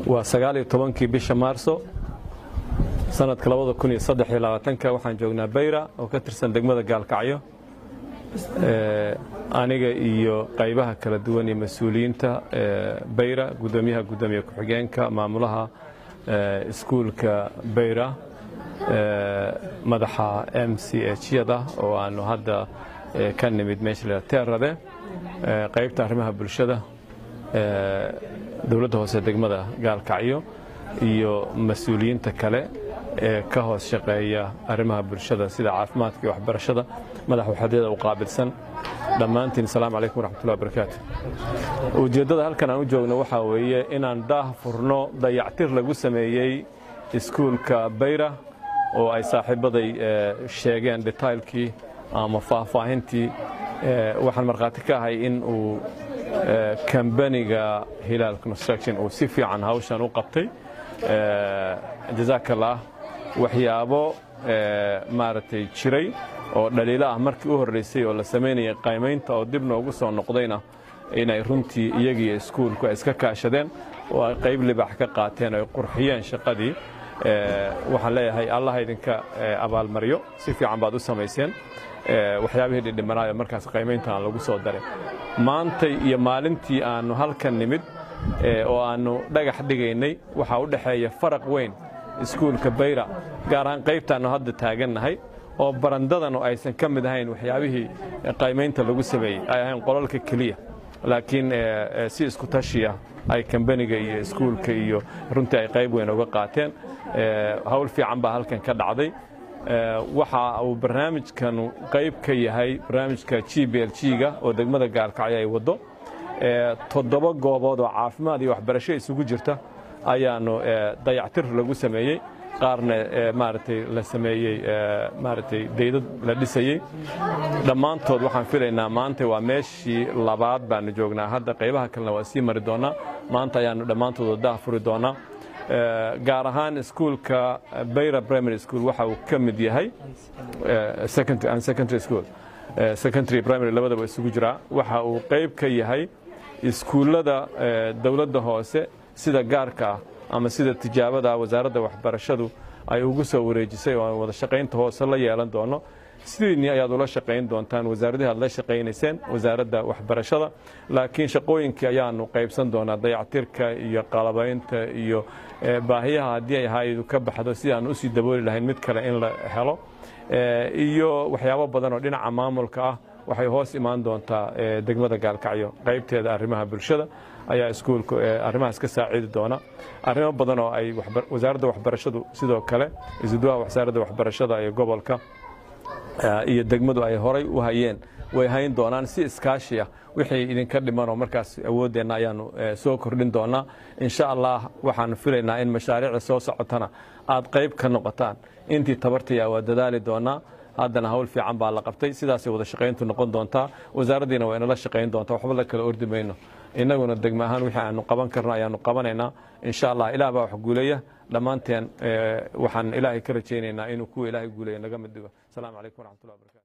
Waa 19-kii bisha Maarso sanadka 2023-ka. Waxaan joognaa Bayra oo ka tirsan degmada Gaalkacyo. Aniga iyo qaybaha kala duwan iyo mas-uuliyiinta Bayra, gudoomiyaha, gudoomiye ku-xigeenka, maamulaha iskuulka Bayra, madaxa MCH-yada oo aanu hadda ka nimid meesha la Teerade, qaybta arrimaha bulshada dowladda hoose degmada Gaalkacyo iyo mas-uuliyiinta kale ee ka hoos shaqeeya arrimaha bulshada sida caafimaadka iyo waxbarashada, madax waxadyada u qaabilsan, dhammaantiin asalaamu calaykum waraxmatullahi wabarakaatu. Ujeeddada halkan aan u joogno waxaa weeye inaan daah furno dayactir lagu sameeyey iskuulka Bayra oo ay saaxiibaday sheegeen detailkii ama faahfaahintii. Waxaan markhaati ka ahay in uu kambaniga Hilaal Construction uu si fiican hawshan u qabtay, jazakallah. Waxyaabo maaragtay jiray oo dhaliilo ah markii u horreysay oo la samaynayay qaymaynta oo dib noogu soo noqdayna, inay runtii iyagiiyo iskuulku ay iska kaashadeen oo ay qayb libax ka qaateen oo ay qurxiyeen shaqadii. Waxaan leeyahay Allah idinka abaalmaryo, si fiican baad u samayseen. Waxyaabihii dhidhimanaayo markaas qaymaynta aan lagu soo daray, maantay iyo maalintii aannu halkan nimid oo aannu dhagax dhigaynay waxaa u dhexeeya faraq weyn. Iskuulka Bayra, gaar ahaan qaybtaannu hadda taagannahay oo barandadanu aysan ka mid ahayn waxyaabihii qaymaynta lagu sameeyey, ay ahayn qolalka keliya, laakiin si isku tashiya ay kambaniga iyo iskuulka iyo runtii ay qayb weyn uga qaateen. Hawl fiican baa halkan ka dhacday. Waxa uu barnaamijkanu qayb ka yahay barnaamijka GPLG-ga oo degmada Gaalkacyo ay waddo. 7 goobood oo caafimaad iyo waxbarasho isugu jirta ayaanu dayactir lagu sameeyey, qaarna maaragtay la sameeyey, maaragtay daydad la dhisayey. Dhammaantood waxaan filaynaa maanta waa meeshii labaad baanu joognaa hadda, qaybaha kalena waa sii mari doonaa. Maanta ayaanu dhammaantood daah furi doonaa. Gaar ahaan iskuulka Bayra Primary School waxa uu ka mid yahay and secondary school, secondary primary labadaba isugu jiraa. Waxa uu qayb ka yahay iskuullada dowladda hoose sida gaarka ah ama sida tijaabada wasaaradda waxbarashadu ay ugu soo wareejisay oo aan wada shaqaynta hoose la yeelan doono. Sidiinii ayaad ula shaqayn doontaan wasaaradihi aad la shaqaynayseen, wasaaradda waxbarashada, laakiin shaqooyinkii ayaanu qaybsan doonaa, dayactirka iyo qalabaynta iyo baahiyaha haddii ay hayadu ka baxdo si aan usii dabooli lahayn mid kale in la helo iyo waxyaabo badan oo dhinaca maamulka ah. Waxay hoos imaan doontaa degmada Gaalkacyo qaybteeda arrimaha bulshada ayaa iskuulka arrimahaas ka saacidi doona. Arrimo badan oo ay wasaaradda waxbarashadu, sidoo kale isuduwaha wasaaradda waxbarashada ee gobolka iyo degmadu ay horay u hayeen, way hayn doonaan si iskaashi ah. Wixii idinka dhiman oo markaas awooddeenna ayaanu soo kordhin doonaa, insha Allah. Waxaanu filaynaa in mashaariicda soo socotana aad qayb ka noqotaan. Intii tabartaya waa dadaali doonaa. Haddana hawl fiican baa la qabtay, sidaasay wada shaqayntu noqon doontaa. Wasaaraddiina waa inala shaqayn doontaa, waxba la kala ordi mayno. Innaguna degmo ahaan wixii aanu qaban karno ayaanu qabanaynaa, insha Allah. Ilaah baa wax guuleeya. Dhammaanteen waxaan Ilaahay ka rajaynaynaa inuu kuwa Ilaahay guuleeya naga mid dhigo. Asalaamu calaykum waraxmatullahi wabarakatu.